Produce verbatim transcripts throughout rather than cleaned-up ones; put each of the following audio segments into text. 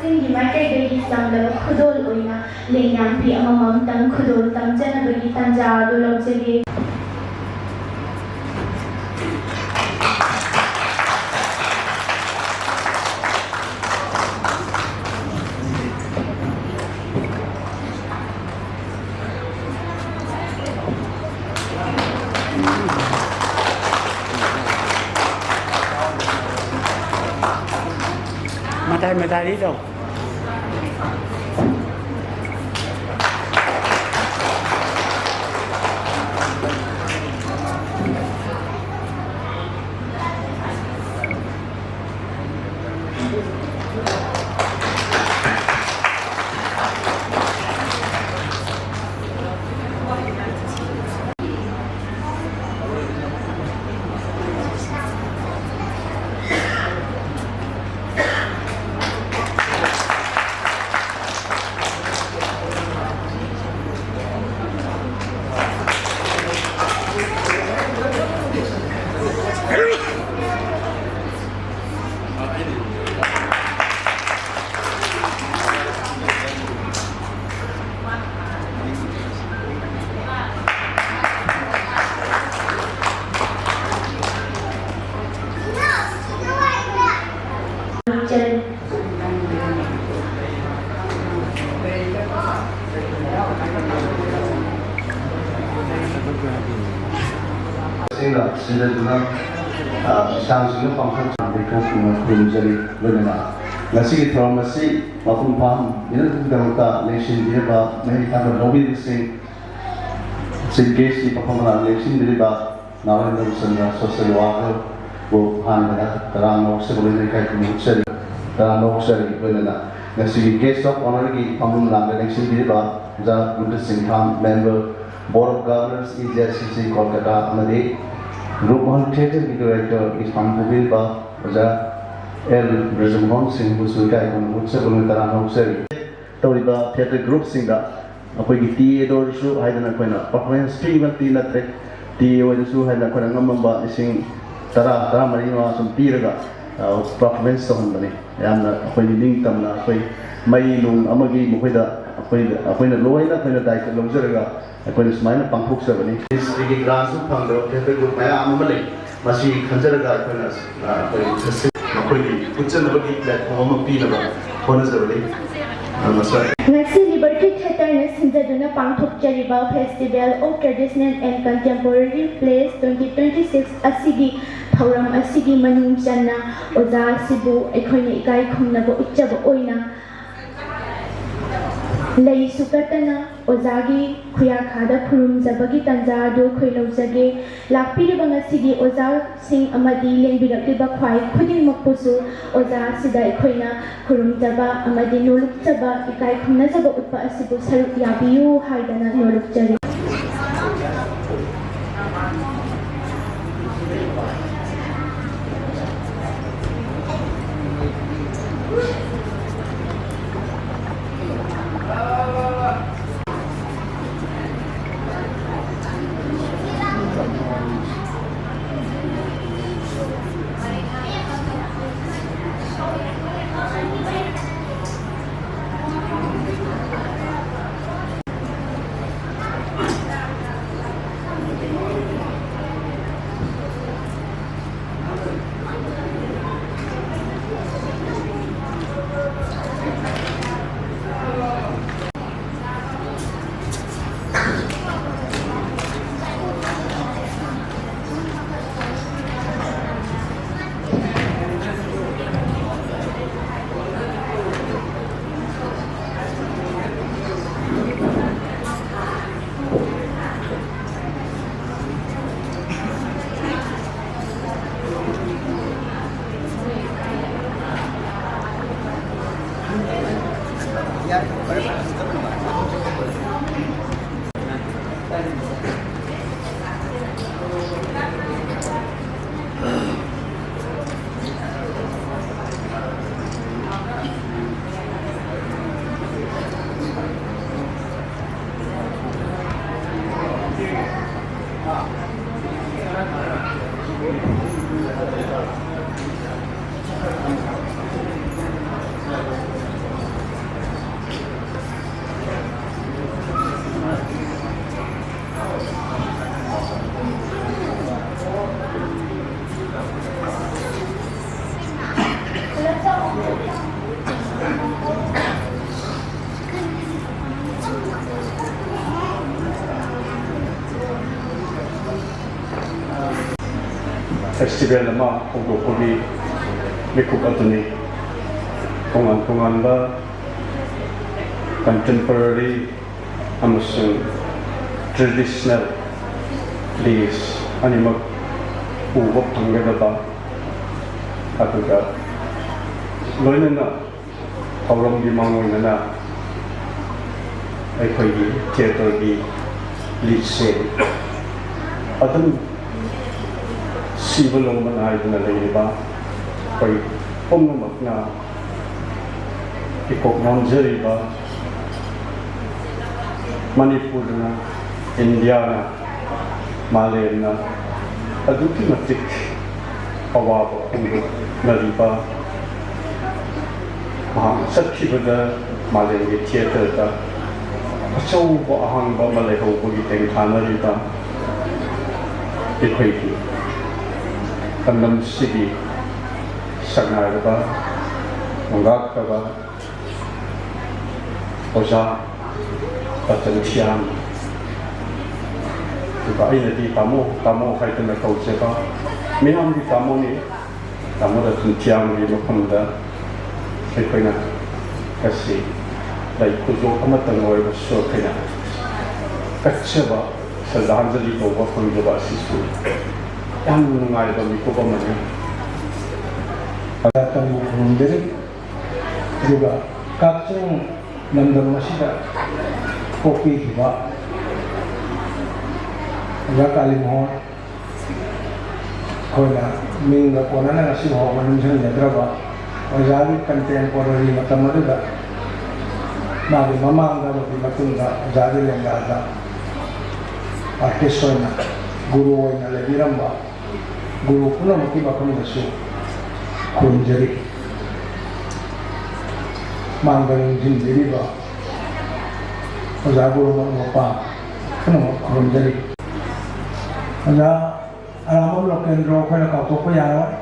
ꯁꯤꯡꯒꯤ ꯃꯥꯏꯀꯩꯗꯒꯤ ꯆꯝꯂꯕ ꯈꯨꯗꯣꯜ ꯑꯣꯏꯅ ꯂꯦꯡꯌꯥꯟ ꯐꯤ ꯑꯃꯃꯝꯇꯪ ꯈꯨꯗꯣꯜ ꯇꯝꯖꯅꯕꯒꯤ ꯇꯥꯟꯖꯥ ꯑꯗꯨ ꯂꯧꯖꯒꯦ꯫ ꯃꯇꯥꯏ ꯃꯇꯥꯏꯗꯤ ꯇꯧ꯫ ꯁꯤꯡꯅ ꯁꯤꯟꯖꯗꯨꯅ, ꯑ, ꯏꯁꯥꯡꯁꯤꯡꯅ ꯄꯥꯡꯊꯣꯛꯆꯕꯗ ꯏꯀꯥꯏ ꯈꯨꯝꯅ ꯈꯨꯔꯨꯝꯖꯔꯤ꯫ ꯂꯣꯏꯅꯅ ꯉꯁꯤꯒꯤ ꯊꯧꯔꯝ ꯑꯁꯤ ꯃꯄꯨꯡ ꯐꯥꯍꯟꯕꯤꯅꯕꯒꯤꯗꯃꯛꯇ ꯂꯦꯡꯁꯤꯟꯕꯤꯔꯕ ꯃꯍꯩ ꯇꯥꯕ ꯂꯧꯃꯤꯕꯁꯤꯡ, ꯆꯤꯐ ꯒꯦꯁꯀꯤ ꯃꯐꯝ ꯃꯔꯥꯡ ꯂꯦꯡꯁꯤꯟꯕꯤꯔꯤꯕ ꯅꯥꯎꯔꯦꯝ ꯔꯕꯤꯆꯟꯗ꯭ꯔ ꯁꯣꯁꯦꯜ ꯋꯥꯔꯀꯔꯕꯨ ꯑꯍꯥꯟꯕꯗ ꯇꯔꯥꯝꯅ ꯑꯣꯛꯆꯕ ꯂꯣꯏꯅ ꯏꯀꯥꯏ ꯈꯨꯝꯅ ꯎꯠꯆꯔꯤ, ꯇꯔꯥꯝꯅ ꯑꯣꯛꯆꯔꯤ꯫ ꯂꯣꯏꯅꯅ ꯉꯁꯤꯒꯤ ꯒꯦꯁ ꯑꯣꯐ ꯑꯣꯅꯔꯒꯤ ꯐꯝꯐꯝ ꯂꯥꯡꯗ ꯂꯦꯡꯁꯤꯟꯕꯤꯔꯤꯕ ꯑꯣꯖꯥ Gurujit Singtham, member, board of governors, I G I C C Kolkata, ꯑꯃꯗꯤ ꯔꯨꯞꯃꯍꯜ ꯊꯤꯌꯦꯇꯔꯒꯤ ꯗꯥꯏꯔꯦꯛꯇꯔ ꯏꯁꯄꯥꯟ ꯄꯨꯕꯤꯔꯤꯕ ꯑꯣꯖꯥ ꯑꯦꯜ ꯕ꯭ꯔꯖꯃꯣꯍꯟ ꯁꯤꯡꯕꯨꯁꯨ ꯏꯀꯥꯏ ꯈꯨꯝꯅ ꯎꯠꯆꯕ ꯂꯣꯏꯅ ꯇꯔꯥꯝꯅ ꯑꯣꯛꯆꯔꯤ꯫ ꯇꯧꯔꯤꯕ ꯊꯤꯌꯦꯇꯔ ꯒ꯭ꯔꯨꯞꯁꯤꯡꯗ ꯑꯩꯈꯣꯏꯒꯤ ꯇꯤ ꯑꯦ ꯑꯦꯗ ꯑꯣꯏꯔꯁꯨ ꯍꯥꯏꯗꯅ ꯑꯩꯈꯣꯏꯅ ꯄꯔꯐꯣꯔꯃꯦꯟꯁ ꯐꯤ ꯃꯛꯇꯤ ꯅꯠꯇ꯭ꯔꯦ, ꯇꯤ ꯑꯦ ꯑꯣꯏꯔꯁꯨ ꯍꯥꯏꯗꯅ ꯑꯩꯈꯣꯏꯅ ꯉꯝꯃꯝꯕ ꯂꯤꯁꯤꯡ ꯇꯔꯥ, ꯇꯔꯥꯃꯔꯤ ꯃꯉꯥ ꯁꯨꯝ ꯄꯤꯔꯒ ꯄꯔꯐꯣꯔꯃꯦꯟꯁ ꯇꯧꯍꯟꯕꯅꯤ꯫ ꯌꯥꯝꯅ ꯑꯩꯈꯣꯏ ꯅꯤꯡꯇꯝꯅ ꯑꯩꯈꯣꯏ ꯃꯩ ꯅꯨꯡ ꯑꯃꯒꯤ ꯃꯈꯣꯏꯗ ꯑꯩꯈꯣꯏ ꯑꯩꯈꯣꯏꯅ ꯂꯣꯏꯅ ꯑꯩꯈꯣꯏꯅ ꯗꯥꯏꯇ ꯂꯧꯖꯔꯒ ꯑꯩꯈꯣꯏꯅ ꯁꯨꯃꯥꯏꯅ ꯄꯥꯡꯊꯣꯛꯆꯕꯅꯤ꯫ ꯃꯤꯅꯤꯁꯇ꯭ꯔꯤꯒꯤ ꯒ꯭ꯔꯥꯟꯁꯨ ꯐꯪꯗꯕ ꯊꯤꯌꯦꯇꯔ ꯒ꯭ꯔꯨꯞ ꯃꯌꯥꯝ ꯑꯃ ꯂꯩ꯫ ꯃꯁꯤ ꯈꯟꯖꯔꯒ ꯑꯩꯈꯣꯏꯅ ꯑ, ꯑꯩꯈꯣꯏ ꯐꯦꯁꯇꯤꯚꯦꯜ ꯃꯈꯣꯏꯒꯤ ꯎꯠꯆꯅꯕꯒꯤ ꯄ꯭ꯂꯦꯠꯐꯣꯝ ꯑꯃ ꯄꯤꯅꯕ ꯍꯣꯠꯅꯖꯕꯅꯤ꯫ ꯑ, ꯃꯁꯥ ꯉꯁꯤ liberty ꯊꯤꯌꯦꯇꯔꯅ ꯁꯤꯟꯖꯗꯨꯅ ꯄꯥꯡꯊꯣꯛꯆꯔꯤꯕ Festival of Traditional and Contemporary Plays twenty twenty six ꯑꯁꯤꯒꯤ ꯊꯧꯔꯝ ꯑꯁꯤꯒꯤ ꯃꯅꯨꯡ ꯆꯟꯅ ꯑꯣꯖꯥ ꯑꯁꯤꯕꯨ ꯑꯩꯈꯣꯏꯅ ꯏꯀꯥꯏ ꯈꯨꯝꯅꯕ ꯎꯠꯆꯕ ꯑꯣꯏꯅ ꯂꯩꯁꯨ ꯀꯠꯇꯅ ꯑꯣꯖꯥꯒꯤ ꯈꯨꯌꯥꯈꯥꯗ ꯈꯨꯔꯨꯝꯖꯕꯒꯤ ꯇꯥꯟꯖꯥ ꯑꯗꯨ ꯑꯩꯈꯣꯏ ꯂꯧꯖꯒꯦ꯫ ꯂꯥꯛꯄꯤꯔꯤꯕ ꯉꯁꯤꯒꯤ ꯑꯣꯖꯥꯁꯤꯡ ꯑꯃꯗꯤ ꯂꯦꯡꯕꯤꯔꯛꯂꯤꯕ ꯈ꯭ꯋꯥꯏ ꯈꯨꯗꯤꯡꯃꯛꯄꯨꯁꯨ ꯑꯣꯖꯥ ꯑꯁꯤꯗ ꯑꯩꯈꯣꯏꯅ ꯈꯨꯔꯨꯝꯖꯕ ꯑꯃꯗꯤ ꯅꯣꯂꯨꯛꯆꯕ, ꯏꯀꯥꯏ ꯈꯨꯝꯅꯖꯕ ꯎꯠꯄ ꯑꯁꯤꯕꯨ ꯁꯔꯨꯛ ꯌꯥꯕꯤꯌꯨ ꯍꯥꯏꯗꯅ ꯅꯣꯂꯨꯛꯆꯔꯤ꯫ ꯐꯦꯁꯇꯤꯚꯦꯜ ꯑꯃ ꯍꯧꯗꯣꯛꯄꯒꯤ ꯃꯤꯀꯨꯞ ꯑꯗꯨꯅꯤ꯫ ꯇꯣꯉꯥꯟ ꯇꯣꯉꯥꯟꯕ ꯀꯟꯇꯦꯝꯄꯔꯔꯤ ꯑꯃꯁꯨꯡ ꯇ꯭ꯔꯦꯗꯤꯁꯅꯦꯜ ꯄ꯭ꯂꯦꯁ ꯑꯅꯤꯃꯛ ꯎꯕ ꯐꯪꯒꯗꯕ, ꯑꯗꯨꯒ ꯂꯣꯏꯅꯅ ꯊꯧꯔꯝꯒꯤ ꯃꯥꯡꯑꯣꯏꯅꯅ ꯑꯩꯈꯣꯏꯒꯤ ꯊꯤꯌꯦꯇꯔꯒꯤ ꯂꯤꯗꯁꯦ ꯑꯗꯨꯝ ꯁꯤꯕ ꯂꯣꯡꯕ ꯅꯥꯏꯗꯅ ꯂꯩꯔꯤꯕ ꯑꯩꯈꯣꯏ ꯄꯨꯝꯅꯃꯛꯅ ꯏꯀꯣꯛ ꯅꯣꯝꯖꯔꯤꯕ ꯃꯅꯤꯄꯨꯔꯅ, ꯏꯟꯗꯤꯌꯥꯅ, ꯃꯥꯂꯦꯝꯅ ꯑꯗꯨꯛꯀꯤ ꯃꯇꯤꯛ ꯑꯋꯥꯕ ꯐꯣꯡꯗꯣꯛꯅꯔꯤꯕ, ꯃꯍꯥꯛꯅ ꯆꯠꯈꯤꯕꯗ ꯃꯥꯂꯦꯝꯒꯤ ꯊꯤꯌꯦꯇꯔꯗ ꯑꯆꯧꯕ ꯑꯍꯥꯡꯕ ꯑꯃ ꯂꯩꯍꯧꯕꯒꯤ ꯇꯦꯡꯊꯥꯅꯔꯤꯕ ꯑꯩꯈꯣꯏꯒꯤ ꯂꯝꯗꯝꯁꯤꯒꯤ ꯁꯛꯅꯥꯏꯔꯕ ꯅꯣꯡꯗꯥꯈ꯭ꯔꯕ ꯑꯣꯖꯥ ꯔꯇꯟ ꯊꯤꯌꯥꯝ, ꯑꯗꯨꯒ ꯑꯩꯅꯗꯤ ꯇꯥꯃꯣ, ꯇꯥꯃꯣ ꯍꯥꯏꯗꯨꯅ ꯀꯧꯖꯕ, ꯃꯤꯌꯥꯝꯒꯤ ꯇꯥꯃꯣꯅꯤ꯫ ꯇꯥꯃꯣ ꯔꯇꯟ ꯊꯤꯌꯥꯝꯒꯤ ꯃꯐꯝꯗ ꯑꯩꯈꯣꯏꯅ ꯉꯁꯤ ꯂꯩ ꯈꯨꯗꯣꯞ ꯑꯃꯇꯪ ꯑꯣꯏꯔꯕꯁꯨ ꯑꯩꯈꯣꯏꯅ ꯀꯠꯆꯕ, ꯁ꯭ꯔꯗꯥꯟꯖꯂꯤ ꯇꯧꯕ ꯐꯪꯖꯕ ꯑꯁꯤꯁꯨ ꯌꯥꯝꯅ ꯅꯨꯡꯉꯥꯏꯕ ꯃꯤꯀꯨꯞ ꯑꯃꯅꯤ꯫ ꯇꯝꯕ ꯐꯪꯂꯝꯖꯔꯤ꯫ ꯑꯗꯨꯒ ꯀꯛꯆꯤꯡ ꯂꯝꯗꯝ ꯑꯁꯤꯗ ꯄꯣꯛꯄꯤꯈꯤꯕ ꯑꯣꯖꯥ ꯀꯥꯂꯤꯃꯣꯍꯟ, ꯑꯩꯈꯣꯏꯅ ꯃꯤꯡꯒ ꯀꯣꯟꯅꯅ ꯉꯁꯤ ꯐꯥꯎꯕ ꯅꯤꯡꯁꯤꯡꯖꯗ꯭ꯔꯕ ꯑꯣꯖꯥꯒꯤ ꯀꯟꯇꯦꯝꯄꯣꯔꯔꯤ ꯃꯇꯝ ꯑꯗꯨꯗ ꯃꯥꯒꯤ ꯃꯃꯥꯡꯗ ꯑꯃꯗꯤ ꯃꯇꯨꯡꯗ ꯑꯣꯖꯥꯒꯤ ꯂꯦꯡꯒꯥꯗ ꯑꯥꯔꯇꯤꯁ ꯑꯣꯏꯅ, ꯒꯨꯔꯨ ꯑꯣꯏꯅ ꯂꯩꯕꯤꯔꯝꯕ ꯒꯨꯔꯨ ꯄꯨꯝꯅꯃꯛꯀꯤ ꯃꯐꯝꯗꯁꯨ ꯈꯨꯔꯨꯝꯖꯔꯤ꯫ ꯃꯥꯡꯗ ꯂꯦꯡꯁꯤꯟꯕꯤꯔꯤꯕ ꯑꯣꯖꯥ ꯒꯨꯔꯨ ꯃꯔꯨꯞ ꯃꯄꯥꯡ ꯄꯨꯝꯅꯃꯛ ꯈꯨꯔꯨꯝꯖꯔꯤ꯫ ꯑꯣꯖꯥ ꯑꯔꯥꯝꯕꯝ ꯂꯣꯀꯦꯟꯗ꯭ꯔꯣ ꯑꯩꯈꯣꯏꯅ ꯀꯥꯎꯊꯣꯛꯄ ꯌꯥꯔꯣꯏ꯫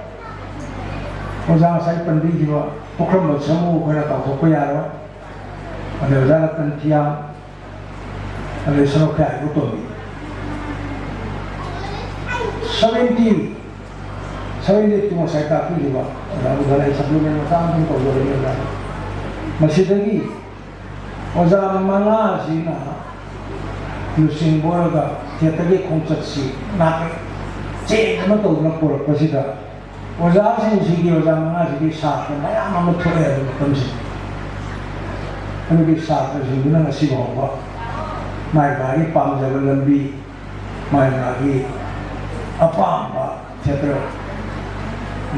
ꯑꯣꯖꯥ ꯉꯁꯥꯏ ꯄꯟꯕꯤꯈꯤꯕ ꯄꯨꯈ꯭ꯔꯝꯕ ꯁꯥꯃꯨ ꯑꯩꯈꯣꯏꯅ ꯀꯥꯎꯊꯣꯛꯄ ꯌꯥꯔꯣꯏ꯫ ꯑꯗꯩ ꯑꯣꯖꯥ ꯔꯇꯟ ꯐꯤꯌꯥꯝ, ꯑꯗꯩ ꯁꯣꯔꯣꯛꯈꯌꯥ ꯏꯕꯣꯇꯣꯝꯕꯤ꯫ ꯁꯚꯦꯟꯇꯤ, ꯁꯚꯦꯟꯇꯤ ꯇꯨ ꯉꯁꯥꯏ ꯇꯥꯛꯄꯤꯈꯤꯕ ꯑꯣꯖꯥ ꯕꯨꯙꯅ ꯑꯩ ꯁꯄ꯭ꯂꯤꯃꯦꯟ ꯃꯆꯥ ꯑꯃ ꯑꯗꯨꯝ ꯇꯧꯖꯔꯒꯦ ꯑꯣꯖꯥ꯫ ꯃꯁꯤꯗꯒꯤ ꯑꯣꯖꯥ ꯃꯉꯥꯁꯤꯅ ꯂꯨꯆꯤꯡꯕ ꯑꯣꯏꯔꯒ ꯊꯤꯌꯦꯇꯔꯒꯤ ꯈꯣꯡꯆꯠꯁꯤ ꯅꯥꯇꯩ ꯆꯦꯟ ꯑꯃ ꯇꯧꯗꯨꯅ ꯄꯨꯔꯛꯄꯁꯤꯗ ꯑꯣꯖꯥꯁꯤꯡꯁꯤꯒꯤ, ꯑꯣꯖꯥ ꯃꯉꯥꯁꯤꯒꯤ ꯁꯥꯇ꯭ꯔ ꯃꯌꯥꯝ ꯑꯃ ꯊꯣꯛꯑꯦ ꯍꯥꯏꯕ ꯃꯇꯝꯁꯤꯗ꯫ ꯑꯗꯨꯒꯤ ꯁꯥꯇ꯭ꯔꯁꯤꯡꯗꯨꯅ ꯉꯁꯤ ꯐꯥꯎꯕ ꯃꯥꯏ ꯃꯥꯒꯤ ꯄꯥꯝꯖꯕ ꯂꯝꯕꯤ, ꯃꯥꯏ ꯃꯥꯒꯤ ꯑꯄꯥꯝꯕ ꯊꯤꯌꯦꯇꯔ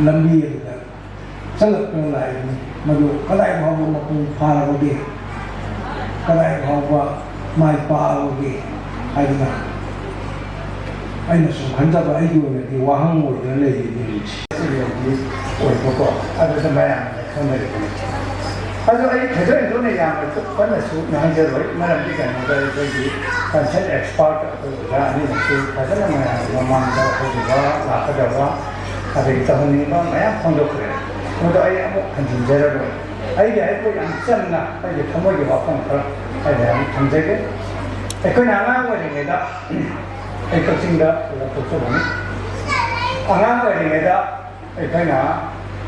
ꯂꯝꯕꯤ ꯑꯗꯨꯗ ꯆꯠꯂꯛꯇꯨꯅ ꯂꯥꯛꯏꯕꯅꯤ꯫ ꯃꯗꯨ ꯀꯗꯥꯏ ꯐꯥꯎꯕ ꯃꯄꯨꯡ ꯐꯥꯔꯕꯒꯦ, ꯀꯗꯥꯏ ꯐꯥꯎꯕ ꯃꯥꯏ ꯄꯥꯛꯑꯕꯒꯦ ꯍꯥꯏꯗꯅ ꯑꯩꯅ ꯁꯨꯝ ꯈꯟꯖꯕ, ꯑꯩꯒꯤ ꯑꯣꯏꯅꯗꯤ ꯋꯥꯍꯪ ꯑꯣꯏꯗꯨꯅ ꯂꯩꯔꯤꯅꯤ ꯍꯧꯖꯤꯛꯁꯦ꯫ ꯑꯣꯏꯕꯀꯣ, ꯑꯗꯨꯗ ꯃꯌꯥꯝꯅ ꯈꯪꯅꯔꯤꯕꯅꯤ꯫ ꯑꯗꯣ ꯑꯩ ꯊꯣꯏꯗꯣꯛ ꯍꯦꯟꯗꯣꯛꯅ ꯌꯥꯝꯅ ꯀꯟꯅꯁꯨ ꯉꯥꯡꯖꯔꯣꯏ, ꯃꯔꯝꯗꯤ ꯀꯩꯅꯣꯗ ꯑꯩꯈꯣꯏꯒꯤ ꯀꯟꯁꯔꯟ ꯑꯦꯛꯁꯄꯥꯔꯠ ꯑꯩꯈꯣꯏ ꯑꯣꯖꯥ ꯑꯅꯤꯅꯁꯨ ꯐꯖꯅ ꯃꯌꯥꯝꯒꯤ ꯃꯃꯥꯡꯗ ꯍꯧꯈꯤꯕ, ꯂꯥꯛꯀꯗꯕ, ꯑꯗꯒꯤ ꯇꯧꯍꯟꯅꯤꯡꯕ ꯃꯌꯥꯝ ꯐꯣꯡꯗꯣꯛꯈ꯭ꯔꯦ꯫ ꯃꯗꯨ ꯑꯩ ꯑꯃꯨꯛ ꯍꯟꯖꯤꯟꯖꯔꯔꯣꯏ꯫ ꯑꯩꯒꯤ ꯍꯥꯏꯕꯨ ꯌꯥꯝ ꯆꯝꯅ ꯑꯩꯒꯤ ꯊꯃꯣꯏꯒꯤ ꯋꯥꯐꯝ ꯈꯔ ꯑꯩꯅ ꯌꯥꯝ ꯊꯝꯖꯒꯦ꯫ ꯑꯩꯈꯣꯏꯅ ꯑꯉꯥꯡ ꯑꯣꯏꯔꯤꯉꯩꯗ, ꯑꯩ ꯀꯛꯆꯤꯡꯗ ꯂꯧꯊꯣꯛꯆꯕꯅꯤ꯫ ꯑꯉꯥꯡ ꯑꯣꯏꯔꯤꯉꯩꯗ ꯑꯩꯈꯣꯏꯅ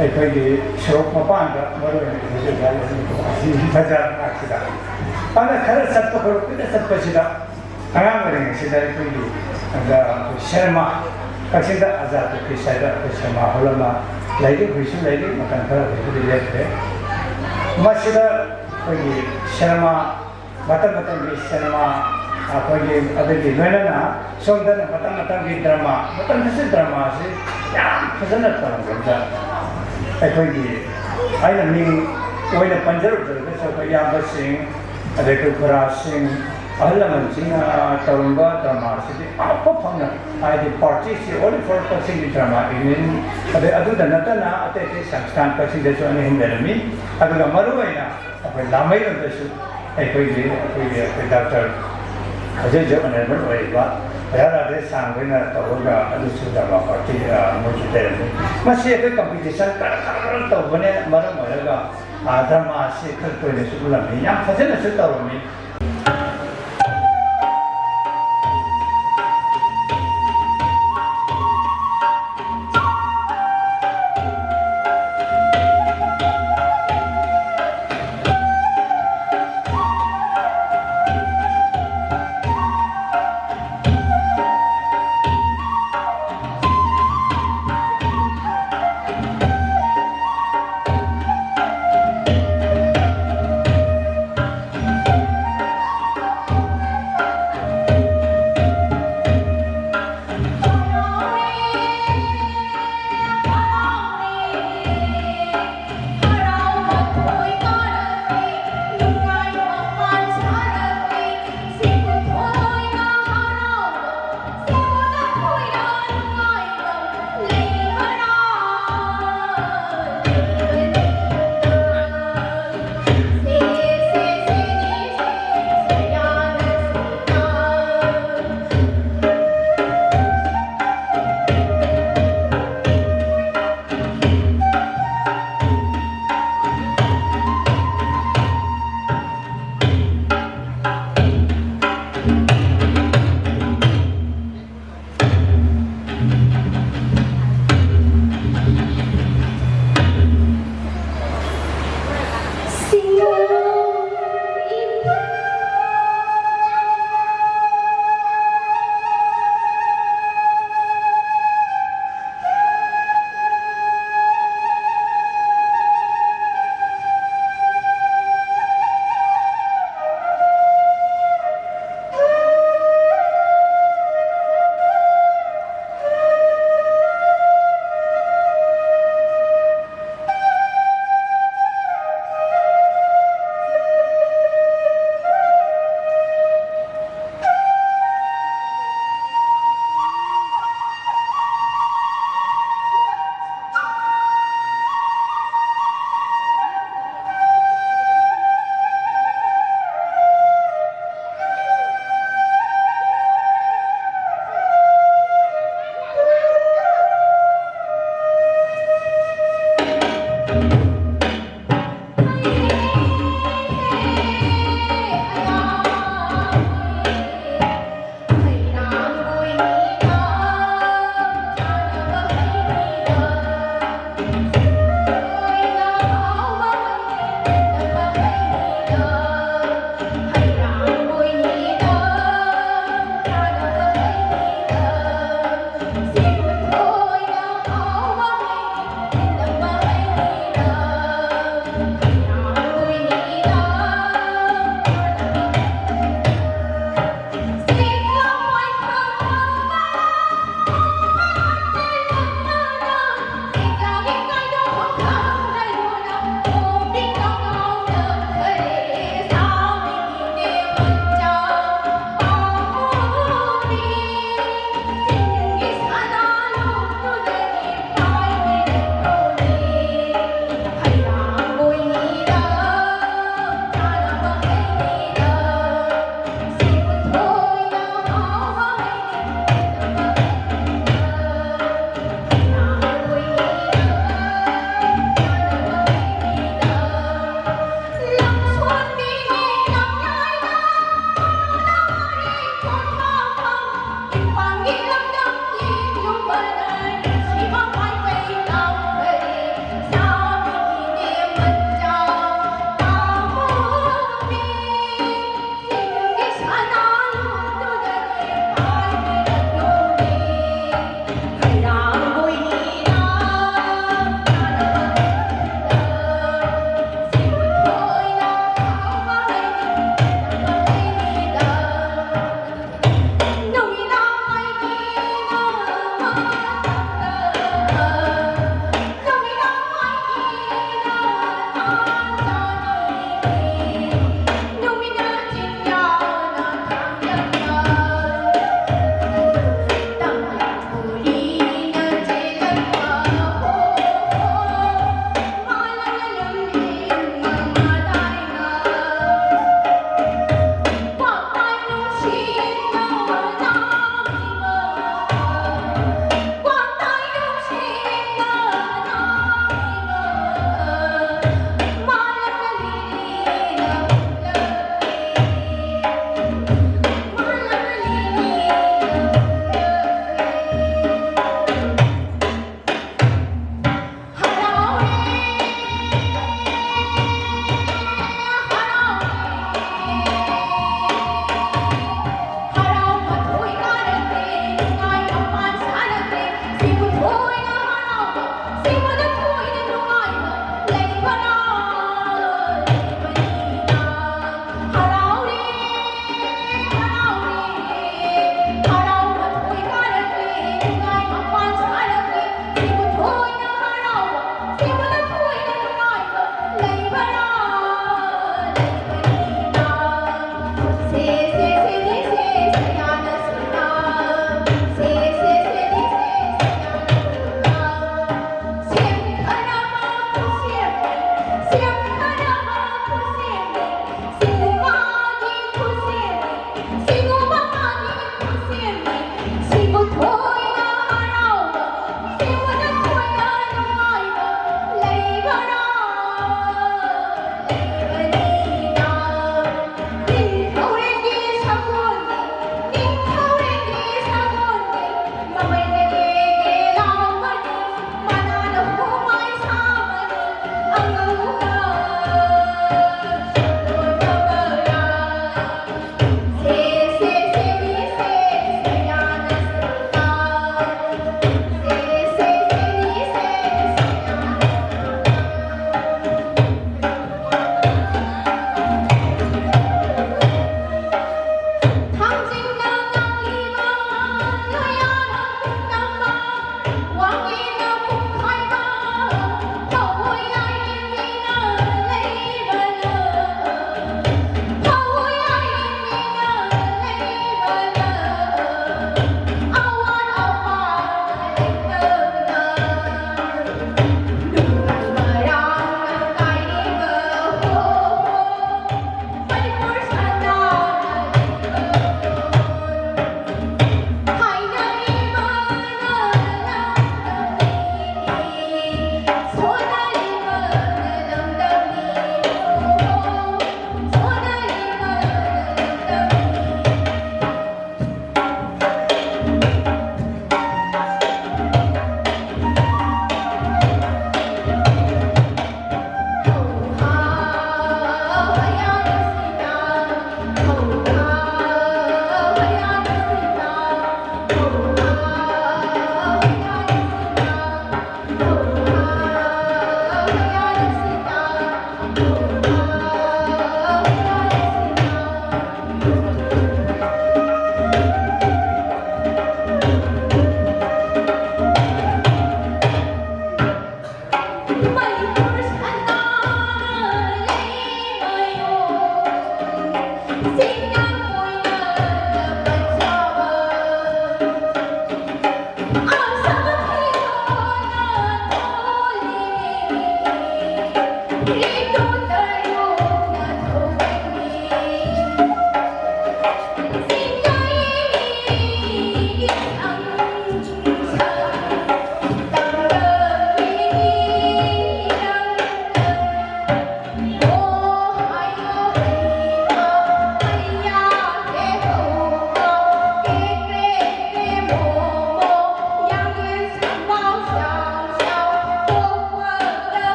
ꯑꯩꯈꯣꯏꯒꯤ ꯁꯣꯔꯣꯛ ꯃꯄꯥꯟꯗ, ꯃꯔꯨ ꯑꯣꯏꯅ ꯍꯧꯖꯤꯛ ꯍꯧꯖꯤꯛ ꯕꯖꯥꯔ ꯃꯅꯥꯛꯁꯤꯗ, ꯑꯗ ꯈꯔ ꯆꯠꯄ, ꯈꯔ ꯀꯨꯏꯅ ꯆꯠꯄꯁꯤꯗ, ꯑꯉꯥꯡ ꯑꯣꯏꯔꯤꯉꯩꯁꯤꯗ ꯑꯩꯈꯣꯏꯒꯤ, ꯑꯗ ꯑꯩꯈꯣꯏ ꯁꯤꯅꯦꯃꯥ, ꯀꯛꯆꯤꯡꯗ ꯑꯖꯥꯗ ꯇꯣꯀꯤꯁ ꯍꯥꯏꯗꯅ ꯑꯩꯈꯣꯏ ꯁꯤꯅꯦꯃꯥ ꯍꯣꯜ ꯑꯃ ꯂꯩꯔꯤ, ꯍꯧꯖꯤꯛꯁꯨ ꯂꯩꯔꯤ, ꯃꯇꯝ ꯈꯔ ꯍꯧꯖꯤꯛꯄꯨꯗꯤ ꯂꯦꯞꯈ꯭ꯔꯦ꯫ ꯃꯁꯤꯗ ꯑꯩꯈꯣꯏꯒꯤ ꯁꯤꯅꯦꯃꯥ, ꯃꯇꯝ ꯃꯇꯝꯒꯤ ꯁꯤꯅꯦꯃꯥ, ꯑꯩꯈꯣꯏꯒꯤ, ꯑꯗꯨꯒꯤ ꯂꯣꯏꯅꯅ ꯁꯣꯝꯗꯅ ꯃꯇꯝ ꯃꯇꯝꯒꯤ ꯗ꯭ꯔꯃꯥ, ꯃꯇꯝꯗꯁꯨ ꯗ꯭ꯔꯃꯥꯁꯤ ꯌꯥꯝ ꯐꯖꯅ ꯇꯧꯔꯝꯕꯗ, ꯑꯩꯈꯣꯏꯒꯤ, ꯑꯩꯅ ꯃꯤꯡ ꯑꯣꯏꯅ ꯄꯟꯖꯔꯨꯗ꯭ꯔꯒꯁꯨ ꯑꯩꯈꯣꯏ ꯏꯌꯥꯝꯕꯁꯤꯡ, ꯑꯗꯩ ꯑꯩꯈꯣꯏ ꯈꯨꯔꯥꯁꯤꯡ, ꯑꯍꯜ ꯂꯃꯟꯁꯤꯡꯅ ꯇꯧꯔꯝꯕ ꯗ꯭ꯔꯃꯥꯁꯤꯗꯤ ꯑꯃꯠꯇ ꯐꯪꯅ, ꯍꯥꯏꯗꯤ ꯄꯥꯔꯇꯤꯁꯤ only for ꯀꯛꯆꯤꯡꯒꯤ ꯗ꯭ꯔꯃꯥ ꯌꯨꯅꯤꯌꯟ, ꯑꯗꯩ ꯑꯗꯨꯗ ꯅꯠꯇꯅ ꯑꯇꯩ ꯑꯇꯩ ꯁꯪꯁꯊꯥꯟ ꯀꯛꯆꯤꯡꯗꯁꯨ ꯑꯅꯤ ꯑꯍꯨꯝ ꯂꯩꯔꯝꯃꯤ꯫ ꯑꯗꯨꯒ ꯃꯔꯨꯑꯣꯏꯅ ꯑꯩꯈꯣꯏ ꯂꯥꯃꯩꯔꯣꯝꯗꯁꯨ ꯑꯩꯈꯣꯏꯒꯤ, ꯑꯩꯈꯣꯏꯒꯤ, ꯑꯩꯈꯣꯏ ꯗꯥꯛꯇꯔ ꯍꯧꯖꯤꯛ ꯍꯧꯖꯤꯛ ꯑꯣꯅꯔꯦꯕꯜ ꯑꯣꯏꯔꯤꯕ ꯄ꯭ꯔꯌꯥ ꯔꯥꯙꯦꯁ꯭ꯌꯥꯝ ꯈꯣꯏꯅ ꯇꯧꯔꯒ ꯑꯗꯨꯁꯨ ꯗ꯭ꯔꯃꯥ ꯄꯥꯔꯇꯤ, ꯑ, ꯃꯣꯏꯁꯨ ꯂꯩꯔꯝꯃꯤ꯫ ꯃꯁꯤ ꯑꯩꯈꯣꯏ ꯀꯝꯄꯤꯇꯤꯁꯟ ꯈꯔ ꯈꯔ ꯇꯧꯕꯅ ꯃꯔꯝ ꯑꯣꯏꯔꯒ, ꯑ, ꯗ꯭ꯔꯃꯥꯁꯤ ꯈꯔ ꯇꯣꯏꯅꯁꯨ ꯎꯠꯂꯝꯃꯤ, ꯌꯥꯝ ꯐꯖꯅꯁꯨ ꯇꯧꯔꯝꯃꯤ꯫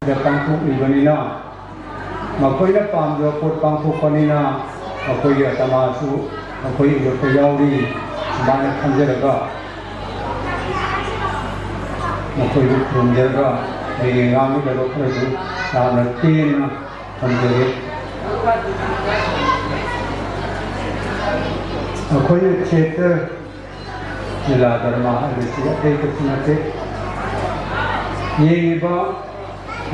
ꯗ ꯄꯥꯡꯊꯣꯛꯂꯤꯕꯅꯤꯅ, ꯃꯈꯣꯏꯅ ꯄꯥꯝꯖꯕ ꯄꯣꯠ ꯄꯥꯡꯊꯣꯛꯄꯅꯤꯅ, ꯃꯈꯣꯏꯒꯤ ꯑꯇꯃꯥꯁꯨ ꯃꯈꯣꯏ ꯎꯠꯄ ꯌꯥꯎꯔꯤ꯫ ꯁꯨꯃꯥꯏꯅ ꯈꯟꯖꯔꯒ ꯃꯈꯣꯏꯕꯨ ꯈꯨꯔꯨꯝꯖꯔꯒ ꯑꯩꯒꯤ ꯉꯥꯡꯒꯗꯕ ꯈꯔꯁꯨ ꯌꯥꯝꯅ ꯇꯦꯟꯅ ꯊꯝꯖꯒꯦ꯫ ꯑꯩꯈꯣꯏꯅ ꯊꯤꯌꯦꯇꯔ ꯂꯤꯂꯥ ꯗ꯭ꯔꯃꯥ ꯍꯥꯏꯕꯁꯤ ꯑꯇꯩ ꯀꯩꯁꯨ ꯅꯠꯇꯦ꯫ ꯌꯦꯡꯉꯤꯕ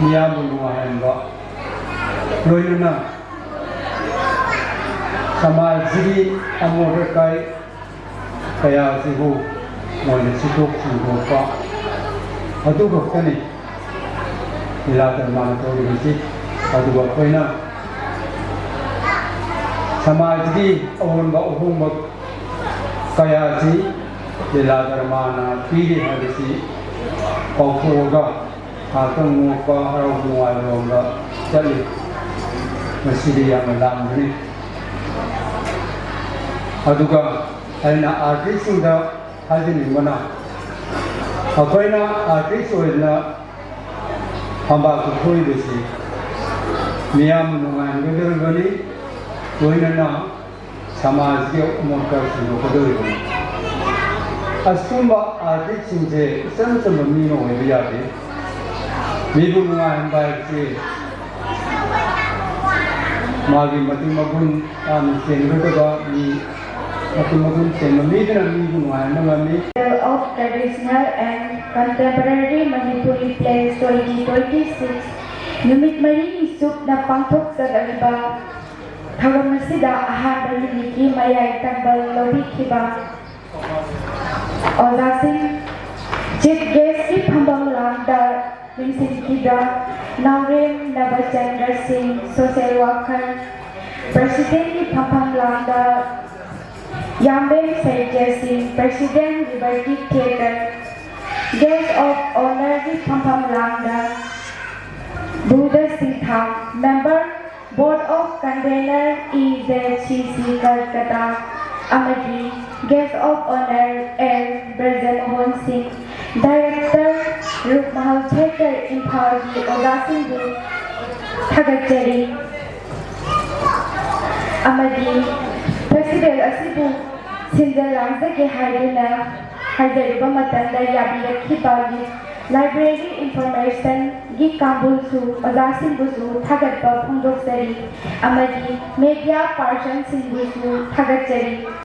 ꯃꯤꯌꯥꯝꯕꯨ ꯅꯨꯡꯉꯥꯏꯍꯟꯕ, ꯂꯣꯏꯅꯅ ꯁꯃꯥꯖꯁꯤꯒꯤ ꯑꯃꯣꯠ ꯑꯀꯥꯏ ꯀꯌꯥꯁꯤꯕꯨ ꯃꯣꯏꯅ ꯁꯤꯠꯇꯣꯛ ꯁꯦꯡꯗꯣꯛꯄ, ꯑꯗꯨ ꯈꯛꯇꯅꯤ ꯂꯤꯂꯥ ꯗ꯭ꯔꯃꯥꯅ ꯇꯧꯔꯤꯕꯁꯤ꯫ ꯑꯗꯨꯒ ꯑꯩꯈꯣꯏꯅ ꯁꯃꯥꯖꯒꯤ ꯑꯑꯣꯟꯕ ꯑꯍꯣꯡꯕ ꯀꯌꯥꯁꯤ ꯂꯤꯂꯥ ꯗ꯭ꯔꯃꯥꯅ ꯄꯤꯔꯤ ꯍꯥꯏꯕꯁꯤ ꯀꯥꯎꯊꯣꯛꯑꯒ ꯉꯥꯏꯍꯥꯛꯇꯪ ꯅꯣꯛꯄ, ꯍꯔꯥꯎ ꯅꯨꯡꯉꯥꯏꯕꯔꯣꯝꯗ ꯆꯠꯂꯤ꯫ ꯃꯁꯤꯗꯤ ꯌꯥꯝꯅ ꯂꯥꯟꯕꯅꯤ꯫ ꯑꯗꯨꯒ ꯑꯩꯅ ꯑꯥꯔꯇꯤꯁꯁꯤꯡꯗ ꯍꯥꯏꯖꯅꯤꯡꯕꯅ, ꯑꯩꯈꯣꯏꯅ ꯑꯥꯔꯇꯤꯁ ꯑꯣꯏꯗꯅ ꯐꯝꯕꯥꯛꯇ ꯊꯣꯛꯏꯕꯁꯤ ꯃꯤꯌꯥꯝ ꯅꯨꯡꯉꯥꯏꯍꯟꯒꯗꯧꯔꯤꯕꯅꯤ, ꯂꯣꯏꯅꯅ ꯁꯃꯥꯖꯒꯤ ꯑꯃꯣꯠꯄ ꯁꯦꯡꯗꯣꯛꯀꯗꯧꯔꯤꯕꯅꯤ꯫ ꯑꯁꯤꯒꯨꯝꯕ ꯑꯥꯔꯇꯤꯁꯁꯤꯡꯁꯦ ꯏꯆꯝ ꯆꯝꯕ ꯃꯤ ꯑꯃ ꯑꯣꯏꯕ ꯌꯥꯗꯦ꯫ ꯃꯤꯕꯨ ꯅꯨꯡꯉꯥꯏꯍꯟꯕ ꯍꯥꯏꯕꯁꯤ ꯃꯥꯒꯤ ꯃꯇꯤꯛ ꯃꯒꯨꯟ ꯌꯥꯝꯅ ꯆꯦꯟꯒꯗꯕ ꯃꯤ, ꯃꯇꯤꯛ ꯃꯒꯨꯟ ꯆꯦꯟꯕ ꯃꯤꯗꯨꯅ ꯃꯤꯕꯨ ꯅꯨꯡꯉꯥꯏꯍꯟꯕ ꯉꯝꯃꯤ꯫ Festival of Traditional and Contemporary Manipuri Plays twenty twenty-six ꯅꯨꯃꯤꯠ ꯃꯔꯤꯅꯤ ꯆꯨꯞꯅ ꯄꯥꯡꯊꯣꯛꯆꯒꯗꯕ ꯊꯧꯔꯝ ꯑꯁꯤꯗ ꯑꯍꯥꯟꯕ ꯅꯨꯃꯤꯠꯀꯤ ꯃꯌꯥꯏ ꯇꯪꯕ ꯂꯧꯕꯤꯈꯤꯕ ꯑꯣꯖꯥꯁꯤꯡ, ꯆꯤꯐ ꯒꯦꯁꯀꯤ ꯐꯝꯐꯝ ꯂꯥꯡꯗ ꯂꯦꯡꯁꯤꯟꯈꯤꯕ ꯅꯥꯎꯔꯦꯝ ꯅꯕꯆꯟꯗ꯭ꯔ ꯁꯤꯡ, ꯁꯣꯁꯦꯜ ꯋꯥꯀꯔ, ꯄ꯭ꯔꯁꯤꯗꯦꯟꯒꯤ ꯐꯝꯐꯝ ꯂꯥꯡꯗ ꯌꯥꯝꯕꯦꯝ ꯁꯩꯖꯦ ꯁꯤꯡ, president liberty theatre, guest of ꯑꯣꯅꯔꯒꯤ ꯐꯝꯐꯝ ꯂꯥꯡꯗ Budha Singtham, member Board of Convener E Z C C Calcutta ꯑꯃꯗꯤ Guest of Honor L Brajmohan ꯁꯤꯡ, Director ꯔꯨꯞꯃꯍꯜ ꯊꯤꯌꯦꯇꯔ ꯏꯝꯐꯥꯜꯒꯤ ꯑꯣꯖꯥꯁꯤꯡꯕꯨ ꯊꯥꯒꯠꯆꯔꯤ꯫ ꯑꯃꯗꯤ ꯐꯦꯁꯇꯤꯚꯦꯜ ꯑꯁꯤꯕꯨ ꯁꯤꯟꯖ ꯂꯥꯡꯖꯒꯦ ꯍꯥꯏꯗꯨꯅ ꯍꯥꯏꯖꯔꯤꯕ ꯃꯇꯝꯗ ꯌꯥꯕꯤꯔꯛꯈꯤꯕ ꯂꯥꯏꯕ꯭ꯔꯦꯔꯤ ꯏꯟꯐꯣꯔꯃꯦꯁꯟꯒꯤ ꯀꯥꯡꯕꯨꯁꯨ ꯑꯣꯖꯥꯁꯤꯡꯕꯨꯁꯨ ꯊꯥꯒꯠꯄ ꯐꯣꯡꯗꯣꯛꯆꯔꯤ꯫ ꯑꯃꯗꯤ ꯃꯦꯗꯤꯌꯥ ꯄꯥꯔꯁꯟꯁꯤꯡꯕꯨꯁꯨ ꯊꯥꯒꯠꯆꯔꯤ꯫